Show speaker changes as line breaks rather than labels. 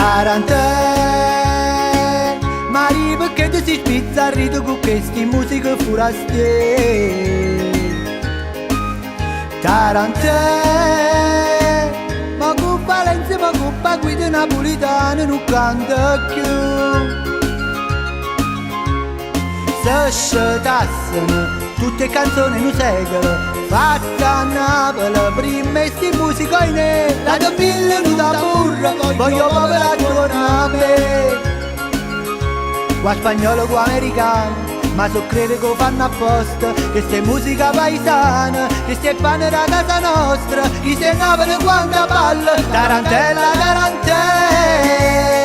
Tarantella, Maria perché ti sei sbizzarrito con queste musiche forastiere? Tarantella, ma con Valenza, ma con la guida napolitana non canta più. Se scetassero tutte canzoni in un secolo, fatta a Napoli, prima e sti musica in e, la tabella non da burro, voglio proprio la torna a me. Qua spagnolo, qua americano, ma so credo che fanno apposta, che se musica paesana, che se pane da casa nostra, chi se Napoli quando balla, tarantella, tarantella.